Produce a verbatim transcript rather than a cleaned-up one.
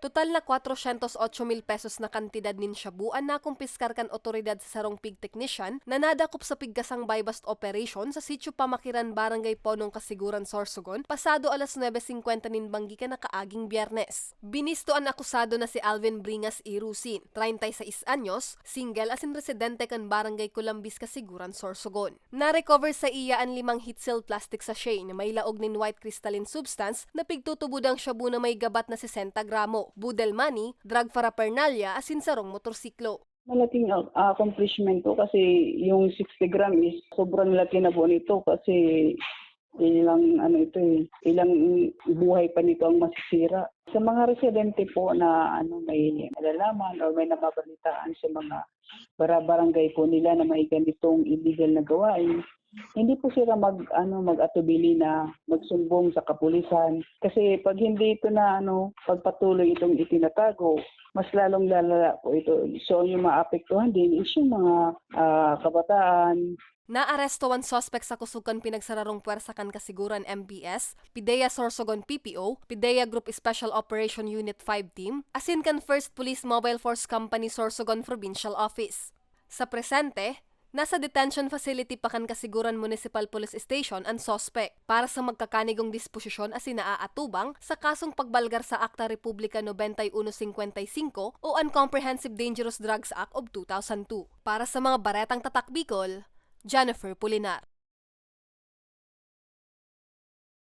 Total na kwatrosyentos otso mil pesos na kantidad nin shabu an nakumpiskar kan otoridad sa sarong pig technician na nadakop sa pigkasang buy-bust operation sa Sitio Pamakiran, Barangay Ponong, Kasiguran, Sorsogon, pasado alas nuebe singkwenta nin banggi kan nakaaging Biyernes. Binisto an akusado na si Alvin Bringas Irusin, treinta y seis anyos, single asin residente kan Barangay Kulambis, Kasiguran, Sorsogon. Na-recover saiya an limang heat-sealed plastic sachet na may laog nin white crystalline substance na pigtutubod an shabu na may gabat na sesenta gramo, boodle money, drug paraphernalia asin sarong motorsiklo. Malaking, ah, accomplishment to kasi yung sixty gram is sobrang laki na po nito kasi ilang ano ito eh, ilang buhay pa nito ang masisira. Sa mga residente po na ano, may nalalaman or may nababalitaan sa mga barabarangay po nila na may ganitong illegal na gawain, hindi po sila mag-, ano, mag-atubili na magsumbong sa kapulisan. Kasi pag hindi ito na, ano, pagpatuloy itong itinatago, mas lalong lalala po ito. So, yung maapektuhan din is yung mga, ah, kabataan. Naaresto an suspek sa kusog kan pinagsararong pwersa kan Kasiguran M P S, PDEA Sorsogon P P O, PDEA Group Special Operation Unit five Team, asin kan First Police Mobile Force Company Sorsogon Provincial Office. Sa presente, nasa detention facility pa kan Kasiguran Municipal Police Station an suspek para sa magkakanigong disposisyon asin naaatubang sa kasong pagbalgar sa Akta Republika nobenta y uno singkwenta y singko o an Comprehensive Dangerous Drugs Act of two thousand two. Para sa mga baretang tatak Bicol, Jennifer Pulinar.